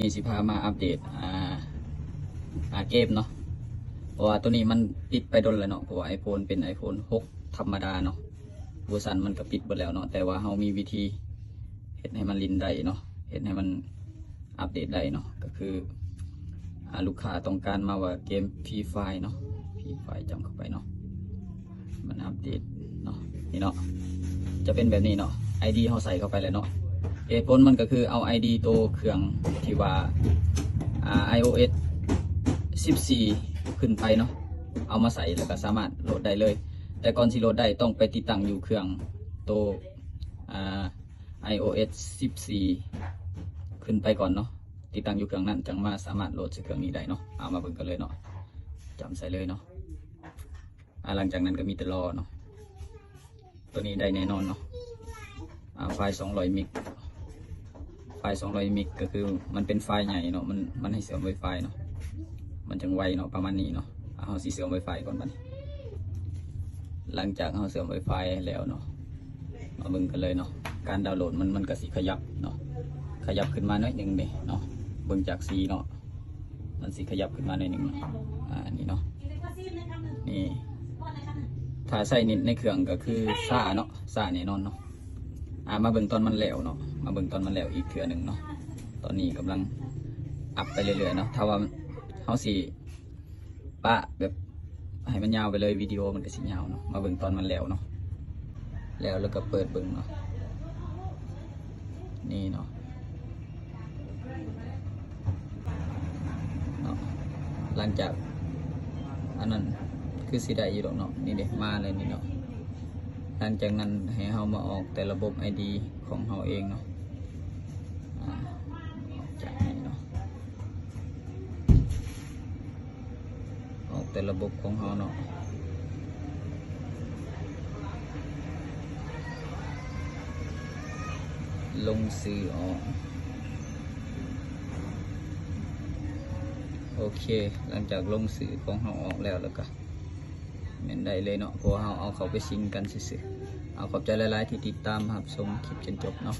ນີ້ຊິພາມາອັບເດດ ອ່າ ອ່າ ເກມເນາະ ເພາະວ່າໂຕນີ້ມັນປິດໄປດົນແລ້ວເນາະ ເພາະວ່າ iPhone ເປັນ iPhone ຫົກ ທຳມະດາເນາະ ເວີຊັນມັນກໍປິດເບິດແລ້ວເນາະ ແຕ່ວ່າເຮົາມີວິທີເຮັດໃຫ້ມັນຫຼິ້ນໄດ້ເນາະ ເຮັດໃຫ້ມັນອັບເດດໄດ້ເນາະ ກໍຄື ອ່າ ລູກຄ້າຕ້ອງການມາວ່າເກມ Free Fire ເນາະ Free Fire ຈ້ຳເຂົ້າໄປເນາະ ມັນອັບເດດເນາະ ນີ້ເນາະ ຈະເປັນແບບນີ້ເນາະ ໄອດີ ເຮົາໃສ່ເຂົ້າໄປແລ້ວເນາະ ເຫດຜົນມັນກໍຄືເອົາ ໄອດີ ໂຕເຄື່ອງທີ່ວ່າ ອ່າ iOS ສິບສີ່ ຂຶ້ນໄປເນາະ ເອົາມາໃສ່ແລ້ວກໍສາມາດໂຫຼດໄດ້ເລີຍ ແຕ່ກ່ອນຊິໂຫຼດໄດ້ຕ້ອງໄປຕິດຕັ້ງຢູ່ເຄື່ອງໂຕ ອ່າ iOS ສິບສີ່ ຂຶ້ນໄປກ່ອນເນາະ ຕິດຕັ້ງຢູ່ເຄື່ອງນັ້ນ ຈັ່ງມາສາມາດໂຫຼດໃສ່ເຄື່ອງນີ້ໄດ້ເນາະ ເອົາມາເບິ່ງກັນເລີຍເນາະ ຈ້ຳໃສ່ເລີຍເນາະ ອ່າ ຫຼັງຈາກນັ້ນກໍມີແຕ່ລໍເນາະ ໂຕນີ້ໄດ້ແນ່ນອນເນາະ ອ່າ ໄຟລ໌ສອງຮ້ອຍເມກ ໄຟລ໌ສອງຮ້ອຍເມກກໍຄືມັນເປັນໄຟລ໌ໃຫຍ່ເນາະ ມັນ ມັນໃຫ້ເຊື່ອມ Wi-Fi ເນາະ ມັນຈັ່ງໄວເນາະ ປະມານນີ້ເນາະ ອ່າ ເຮົາຊິເຊື່ອມ Wi-Fi ກ່ອນບັດນີ້ ຫຼັງຈາກເຮົາເຊື່ອມ Wi-Fi ແລ້ວເນາະ ມາເບິ່ງກັນເລີຍເນາະ ການດາວໂຫຼດມັນ ມັນກໍຊິຂະຫຍັບເນາະ ຂະຫຍັບຂຶ້ນມາໜ້ອຍໜຶ່ງເດ້ເນາະ ເບິ່ງຈາກສີເນາະ ມັນຊິຂະຫຍັບຂຶ້ນມາໜ້ອຍໜຶ່ງເນາະ ອ່າ ນີ້ເນາະ ນີ້ ຖ້າໃຊ້ເນັດໃນເຄື່ອງກໍຄືຊ້າເນາະ ຊ້າແນ່ນອນເນາະ ອ່າ ມາເບິ່ງຕອນມັນແລ້ວເນາະ ມາເບິ່ງຕອນມັນແລ້ວອີກເທື່ອໜຶ່ງເນາະ ຕອນນີ້ກຳລັງອັບໄປເລື້ອຍໆເນາະ ຖ້າວ່າເຮົາຊິປະແບບໃຫ້ມັນຍາວໄປເລີຍ ວິດີໂອມັນກໍຊິຍາວເນາະ ມາເບິ່ງຕອນມັນແລ້ວເນາະ ແລ້ວ ແລ້ວກໍເປີດເບິ່ງເນາະ ນີ້ເນາະ ເນາະ ຫຼັງຈາກອັນນັ້ນຄືຊິໄດ້ຢູ່ດອກເນາະ ນີ້ເດ້ ມາແລ້ວນີ້ເນາະ ຫຼັງຈາກນັ້ນໃຫ້ເຮົາມາອອກແຕ່ລະບົບໄອດີຂອງເຮົາເອງເນາະ ອ່າ ຈາກນີ້ເນາະ ອອກແຕ່ລະບົບຂອງເຮົາເນາະ ລົງຊື່ອອກ ໂອເຄ ຫຼັງຈາກລົງຊື່ຂອງເຮົາອອກແລ້ວ ແລ້ວກະແມ່ນໄດ້ເລີຍເນາະ ເພາະວ່າເຮົາເອົາເຂົ້າໄປຊິງກັນຊື່ໆ ເອົາ ຂອບໃຈຫຼາຍໆທີ່ຕິດຕາມຮັບຊົມຄລິບຈົນຈົບເນາະ.